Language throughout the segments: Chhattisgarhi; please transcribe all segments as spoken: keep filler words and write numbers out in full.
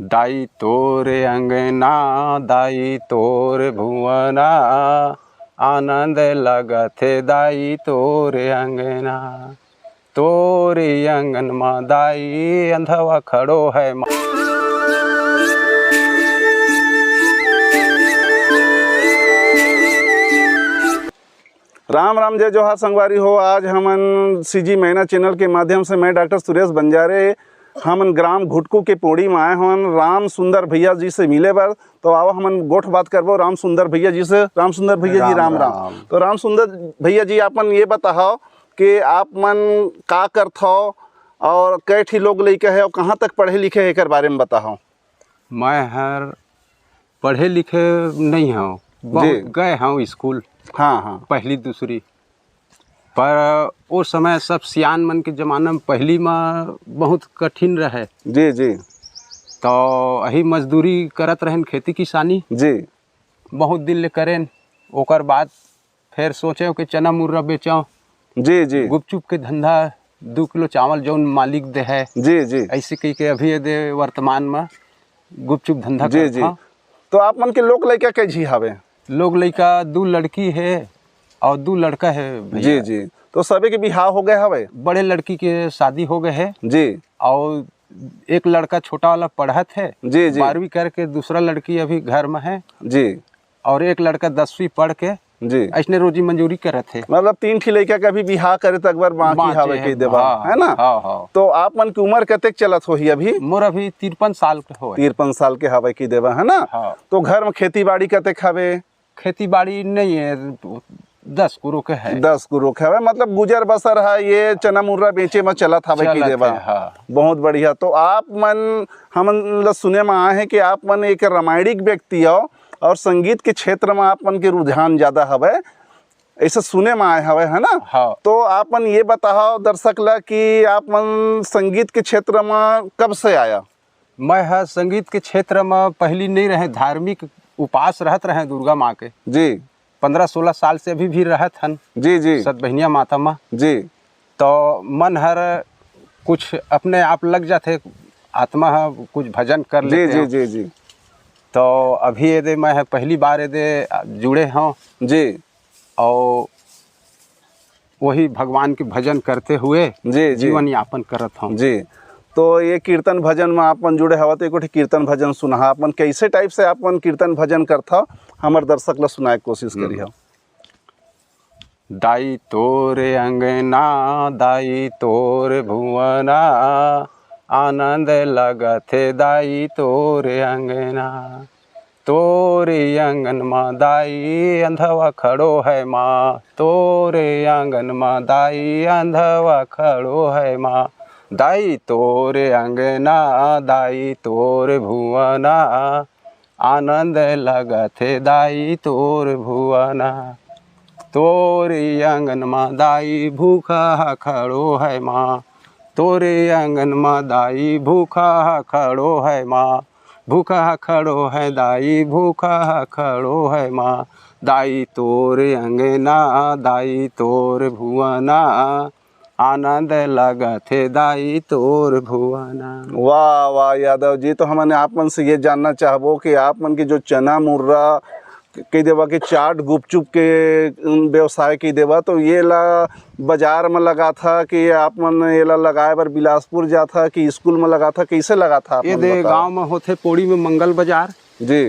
दाई तोरे अंगना, दाई तोरे भुवना, आनंद लगथे दाई तोरे अंगना। तोरे अंगन मा दाई अंधवा खड़ो है मा। राम राम, जय जोहार संगवारी हो। आज हमन सीजी मैना चैनल के माध्यम से मैं डॉक्टर सुरेश बंजारे, हमन ग्राम घुटकू के पोड़ी में आए हवन राम सुंदर भैया जी से मिले बर। तो आओ हमन गोठ बात करबो राम सुंदर भैया जी से। राम सुंदर भैया जी, राम राम राम। राम। तो राम सुंदर भैया जी, आपन ये बताओ कि आप मन का करथो और कै ठी लोग लइका है और कहाँ तक पढ़े लिखे है, एकर बारे में बताओ। मैं हर पढ़े लिखे नहीं हूँ, बहुत जी। गए हूँ स्कूल, हाँ, हाँ। पहली दूसरी, पर ओ समय सब सियान मन के जमाना में पहली में बहुत कठिन रहे। जी, जी। तो अही मजदूरी करत रहेन, खेती किसानी। जी। बहुत दिन ले करेन, ओकर बाद फिर सोचे कि चना मुर्रा बेचो। जी, जी। गुपचुप के धंधा, दू किलो चावल जौन मालिक दे है। जी, जी। ऐसे कह के अभी ये दे वर्तमान में गुपचुप धंधा जी, करत जी। हौं। तो आप मन के लोग लइका कै झी हावे? लोग लइका दू लड़की है और दू लड़का है भैया। जी, जी। तो सबे के बिहाव हो गए हवे? बड़े लड़की के शादी हो गए है। जी। और एक लड़का छोटा वाला पढ़त है, जी, जी। बारहवीं करके, दूसरा लड़की अभी घर में है। जी। और एक लड़का दसवीं पढ़ के जी। ऐसने रोजी मंजूरी करत है। मतलब तीन ठी लइका के अभी बिहाव करे तक बर बाकी बाँचे हावे है, कहि देवा, हाँ, है ना? हाँ, हाँ। तो आप मन के उम्र कतेक चलत होही अभी? मोर अभी तिरपन साल के होए। तिरपन साल के हावे कहि देवा, है ना? हाँ। तो घर में खेती बाड़ी कतेक हावे? खेती बाड़ी नहीं है, दस गुरु के है। दस गुरु के हवे, मतलब गुजर बसर है ये चना मुर्रा बेचे में चलत हवे कहि चलत देवा। है, हाँ। बहुत बढ़िया। तो आप मन, हमन ल सुने में आए हैं कि आप मन एक रामायणिक व्यक्ति हो और संगीत के क्षेत्र में आप मन के रुझान ज्यादा हवे, ऐसे सुने में आए हवे, है ना? हाँ। तो आप मन ये बताओ दर्शक ला कि आप मन संगीत के क्षेत्र में कब से आया? मैं ह संगीत के क्षेत्र म पहली नहीं रहे, धार्मिक उपास रहत रहे दुर्गा माँ के। जी। पन्द्रह सोलह साल से अभी भी रहत हन। जी, जी। सतबहिनिया माता म। जी। तो मन हर कुछ अपने आप लग जाथे, आत्मा ह कुछ भजन कर जी, लेथे जी, हो। जी, जी। तो अभी एदे मैं ह पहली बार एदे जुड़े हौं। जी। और वही भगवान के भजन करते हुए जी, जी। जीवन यापन करत हौं। जी। तो ये कीर्तन भजन में आप मन जुड़े हवा, तो एको ठे कीर्तन भजन सुनाहा। आप मन कैसे type से आप मन कीर्तन भजन करत हव, हमर दर्शक ला सुनाए के कोशिश हम्म। करिहव। दाई तोरे अंगना, दाई तोरे भुवना, आनंद लगथे दाई तोरे अंगना। तोरे आंगन म दाई अंधवा खड़ो है माँ, तोरे आंगन म दाई अंधवा खड़ो है माँ। दाई तोरे अंगना, दाई तोरे भुवना, आनंद लगथे दाई तोर भुवना। तोरे आंगन म दाई भूखा ह खड़ो है माँ, तोरे आंगन म दाई भूखा ह खड़ो है माँ, भूखा ह खड़ो है दाई, भूखा ह खड़ो है माँ। दाई तोर अंगना, दाई तोर भुवना, आनंद लगथे दाई तोर भुवना। वाह, वाह यादव जी, तो हमन आप मन से ये जानना चाहबो कि आप मन के जो चना मुर्रा कहि देवा कि चाट गुपचुप के, उम, व्यवसाय कहि देवा, तो ये ला बाजार म लगाथा कि आप मन एला लगाए बर बिलासपुर जाथा कि स्कूल म लगाथा, कइसे लगाथा आप ये मन दे बताओ? गांव म होथे पोड़ी म मंगल बाजार जी।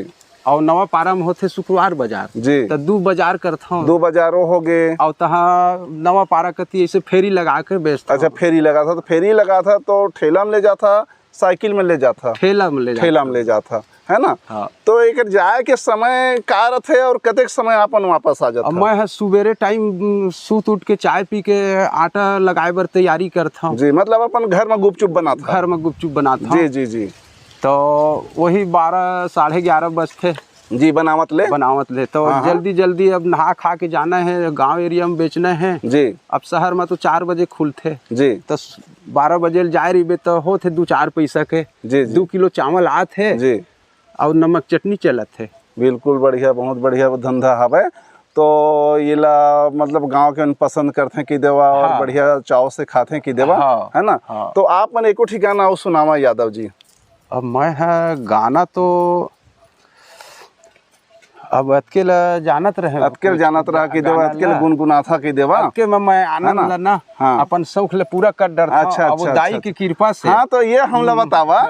अउ नवा पारा म होथे शुक्रवार बाजार। जी। त दू बाजार करथंव। दू बाजारो हो गे। अउ तहां नवा पारा कति अइसे फेरी लगा के बेचथंव। अच्छा, फेरी लगाथा, तो फेरी लगाथा तो ठेला म ले जाथा, साइकिल म ले जाथा? ठेला म ले जाथा। ठेला म ले जाथा, है ना? हाँ। तो एकर जाए के समय का रथे अउ कतेक समय आप मन वापस आ जाथा? अब मैं ह सुबेरे टाइम, उम, सूत उठ के चाय पी के आटा लगाए बर तैयारी करथंव। जी, मतलब अपन घर म गुपचुप बनाथा? घर म गुपचुप बनाथंव। जी, जी, जी। तो वही बारह, साढ़े ग्यारह बजथे। जी, बनावत ले? बनावत ले। तो हाँ, हाँ। जल्दी, जल्दी अब नहा खा के जाना है, गांव area म बेचना है। जी। अब शहर म तो चार बजे खुलथे। जी। तो बारह बजे ले जाए रहिबे तो होथे दू चार पैसा के। जी, जी। दू किलो चावल आत हे। जी। अउ नमक चटनी चलत हे। बिल्कुल बढ़िया, बहुत बढ़िया धंधा हवय। तो येला मतलब गांव के मन पसंद करथे कहि देवा अउ हाँ। बढ़िया चाव से खाथे कहि देवा, हाँ। है ना? हाँ। तो आप मन एको ठी गाना अउ सुनावा यादव जी। अब मैं ह गाना तो अब अतके ल जानत रहे, अतके ल जानत रहा कि देवा, गाना अतके ल ला। गुनगुनाथा कि देवा। अतके में मैं आनंद है ना? ला ना, हाँ। अपन शौक ले पूरा कर डरथंव। अच्छा, अब अच्छा, दाई अच्छा, की कृपा से। हाँ, तो ये हमला बतावा।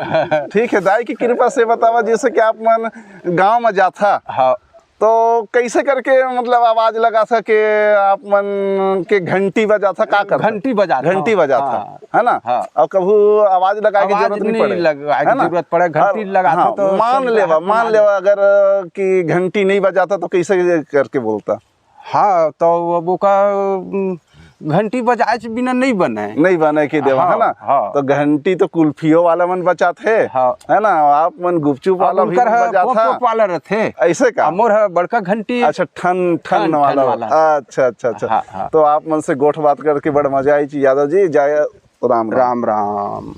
ठीक है, दाई की कृपा से बतावा, जैसे कि आप मन गांव में जाथा, हाँ। तो कैसे करके, मतलब, आवाज लगाथा के आप मन के घंटी बजाथा, का करथा? घंटी बजाथा। घंटी बजाथा, हाँ। है ना? हाँ। और कभू आवाज लगाए की आवाज जरूरत नहीं नहीं पड़े, लगाए की है ना? जरूरत पड़े, घंटी और लगाथा हाँ, तो मान सब लेवा, बाहर मान बना लेवा अगर कि घंटी नहीं बजाथा तो कैसे करके बोलथा? हाँ, तो अब ओका, उम, घंटी बजाए से बिना नहीं बने। नहीं बने कि देवा, हाँ, है ना? हाँ। तो घंटी तो कुल्फियों वाला मन बजाथे, हाँ। है ना? आप मन गुपचुप अब वाला भी उनकर ह बजाथा। पोप वाला रथे। ऐसे का? आ मोर ह बड़का घंटी। अच्छा, ठन, ठन ठन, ठन वाला। वाला। अच्छा, अच्छा, अच्छा। हाँ, हाँ। तो आप मन से गोठ बात करके बड़ मजा आई जी, यादव जी। जय राम राम। राम राम।